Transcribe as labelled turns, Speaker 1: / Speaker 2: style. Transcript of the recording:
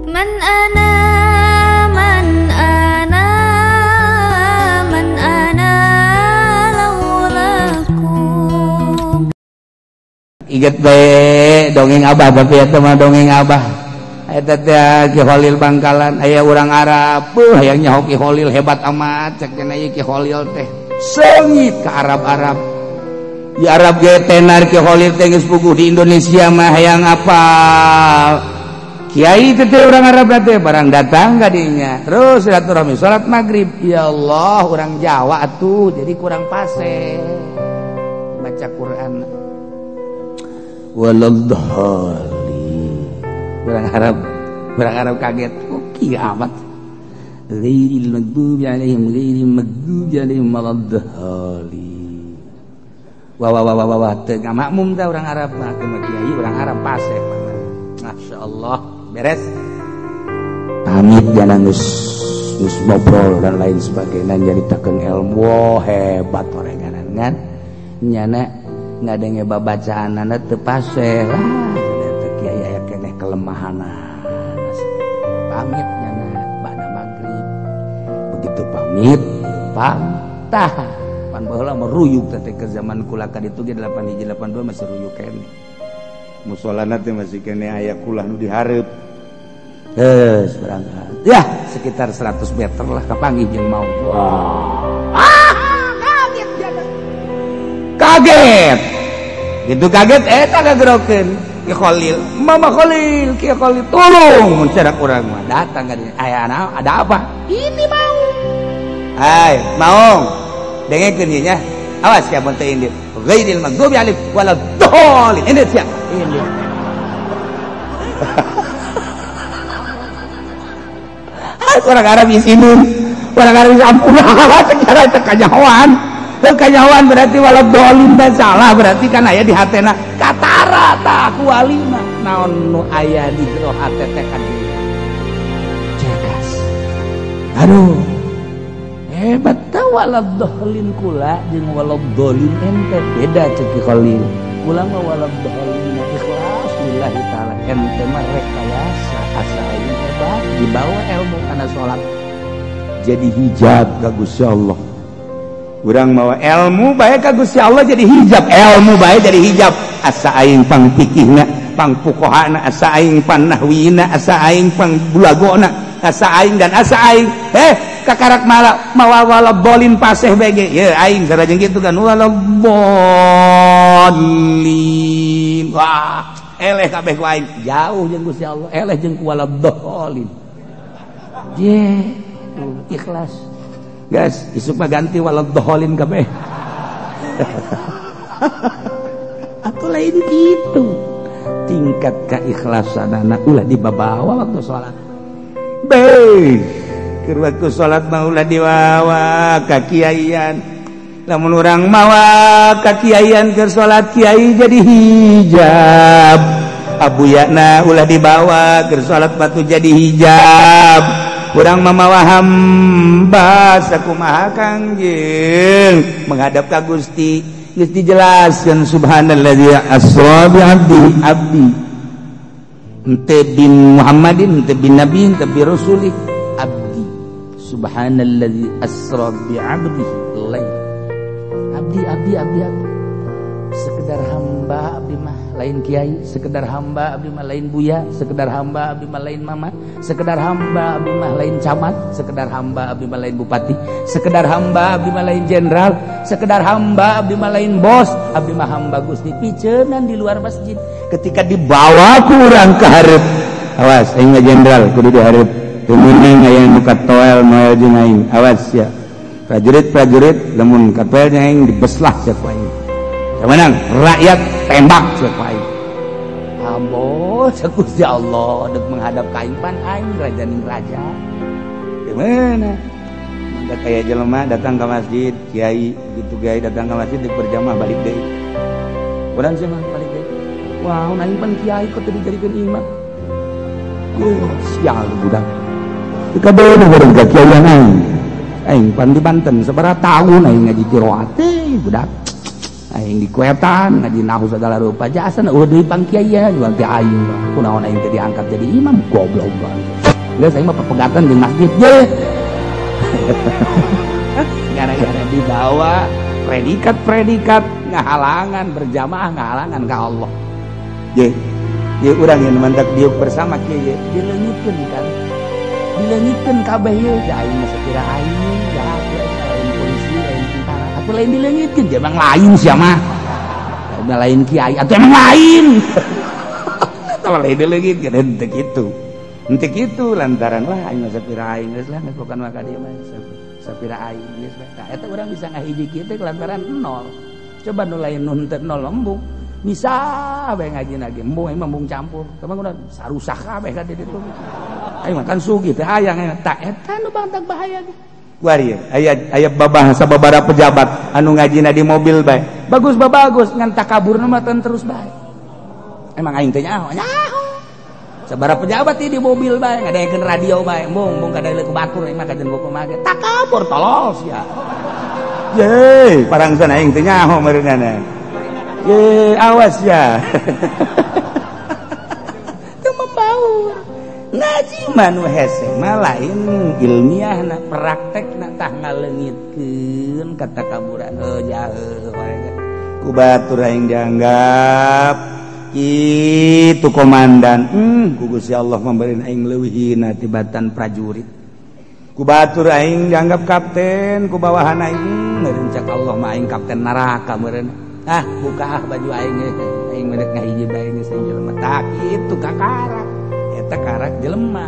Speaker 1: Man ana man ana man ana laulakum.
Speaker 2: Ingat bae dongeng abah, tapi eta mah dongeng abah. Eta teh Ki Kholil Bangkalan, aya urang Arab, beuh hayang nyaho Ki Kholil hebat amat, cek cenah ieu Ki Kholil teh. Seungit ka Arab-Arab. Di Arab ge tenar Ki Kholil teh geus puguh di Indonesia mah hayang apal. Kiai teh orang Arab teh barang datang ka dinya. Terus silaturahmi salat maghrib. Ya Allah, orang Jawa atuh jadi kurang pase. Baca Quran. Waladhdallin. Orang Arab kaget. Oh, kiamat. Ghairil maghdubi alaihim ghairil maghdubi alaihim waladdallin. Wah wah wah wah wah teu ngamakmum tah orang Arab mah teu kiai orang Arab pase. Masya Allah, beres. Pamit jangan geus ngobrol dan lain sebagainya nyaritakeun ilmu hebat orenganan kan. Nyana ngadenge babacaanana teu pase lah teh kiai aya keneh kelemahanana. Pamit nyana bada magrib. Begitu pamit, pantah. Pan baheula meruyuk teh ke zaman kula ka ditu ge 81 82 masih ruyuk keneh. Musolana teh masih keneh aya kulah nu dihareup. Geus berangkat. Ya, sekitar 100 meter lah kapanggih jeung maung. Wah. Ah, kaget jana. Kaget. Gitu kaget eta kagerokeun Ki Kholil. Mama Kholil, Ki Kholil tolong mun cerak urang mah datang ka dieu. Aya ada apa? Ini maung. Hai, maung. Dengekeun ieu nya. Awas ya mun teu indit. Ghairil maghdubi alaihim waladdallin. Indit sia. Indit. Orang Arab isinun, orang Arab ampun, secara kanyahoan. Teu kanyahoan berarti waladdallin teh salah, berarti kan aya di hatena katara tah kualina. Naon nu aya di jero hate teh kan cekas. Aduh. Hebat tah waladdallin kula jeung waladdallin ente beda cek Ki Kholil. Kula mah waladdallin ikhlas lillahi taala, ente mah rekayasa asa aing hebat dibawa ilmu kana salat jadi hijab ka Gusti Allah. Urang mawa ilmu bae ka Gusti Allah jadi hijab, ilmu bae jadi hijab. Asa aing pang fikihna, pang fuqahana, asa aing pang nahwina, asa aing pang bulagona, asa aing dan asa aing. Kakarak malah mawa waladdallin paseh bae ge. Ye aing sarajeng kitu kan waladdallin. Wah, eleh kabeh ku aing. Jauh jeung Gusti Allah, eleh jeung ku waladdallin. Ye, ikhlas. Guys, isuk mah ganti waladdallin kabeh. Atuh lain kitu. Tingkat keikhlasanana ulah dibabawa waktu salat. Beuh, keur waktu salat mah ulah dibawa ka kiaian. Lamun urang mawa ka kiaian keur salat kiai jadi hijab. Abuyana ulah dibawa keur salat batu jadi hijab. Urang mamawa hamba sakumaha Kangjeng menghadap ka Gusti. Geus dijelaskeun subhanallazi asra bi abdi abdi. Henteu bin Muhammadin, henteu bin Nabi, henteu bi rasuli, abdi. Subhanallazi asra bi abdihi lail. Abdi abdi abdi abdi. Sekedar hamba abdi mah lain kiai, sekedar hamba abdi mah lain buya, sekedar hamba abdi mah lain mama, sekedar hamba abdi mah lain camat, sekedar hamba abdi mah lain bupati, sekedar hamba abdi mah lain jenderal, sekedar hamba abdi mah lain bos, abdi mah hamba Gusti piceunan di luar masjid. Ketika dibawa ku urang ka hareup, awas aing mah jenderal kudu dihareup. Teu meunang aya nu katoel moal jeung aing, awas ya. Prajurit-prajurit lamun katoel nya aing dibeslah sia ku aing. Menang rakyat tembak cek aing. Ambo cek Gusti Allah dek menghadap ka aing pan aing raja ning raja. Gimana? Mangga kaya jelema datang ke masjid, kiai gitu kiai datang ke masjid dek berjamaah balik deui. Urang sih mah balik deui. Wah, aing pan kiai kok teu dijadikeun imam. Sial budak. Teu kabeuna urang ka kiai aing. Aing pan di Banten sabaraha tahun aing ngaji qiraat teh budak. Aing dikuetan ngaji nahu segala rupa jasa eueuh deui pang kiai jual teh aing kunaon aing teh diangkat jadi imam goblok banget. Geus aing mah pepegatan jeung masjid ye. Gara-gara dibawa predikat-predikat ngahalangan berjamaah ngahalangan ka Allah. Ye, ye urang yang mantak diuk bersama kieu ye dileungitkeun kan. Dileungitkeun kabeh ye da aing mah sakira aing jahat lain polisi lain tentara atuh lain dileungitkeun je emang lain sia mah. Udah lain kiai atuh emang lain. Tah lain dileungitkeun henteu kitu. Henteu kitu lantaran lah aing mah sapira aing geus lah geus bukan maka dieu mah sapira aing geus bae. Tah eta urang bisa ngahiji kieu teh lantaran nol. Coba nu lain nu henteu nol embung. Bisa bae ngaji lagi embung aing mah embung campur. Kumaha kudu sarusak kabeh ka di ditu. Aing mah kan sugih teh hayang tah eta nu bantak bahaya ge. Kuari aya aya babahasa babara pejabat anu ngajina di mobil bae. Bagus bagus ngan takaburna mah terus bae. Emang aing teh nyaho nyaho. Sabara pejabat di mobil bae ngadaekeun radio bae embung embung kadaekeun ku batur aing mah kajen kumaha ge. Takabur tolol sia. Ye, parangsan aing teh nyaho meureunana. Ye, awas ya. Teu membaur. Ngaji mah nu hese mah lain ilmiahna, praktekna tah ngaleungitkeun katakaburan. Heuh jauh ku batur aing dianggap itu komandan. Ku Gusti Allah memberi aing leuwih hina tibatan prajurit. Ku batur aing dianggap kapten, ku bawahan aing meureun cak Allah mah aing kapten neraka meureun. Ah, buka ah baju aing aing meureun ngahiji bae geus jelema. Tah kitu kakarak. Eta karak jelema.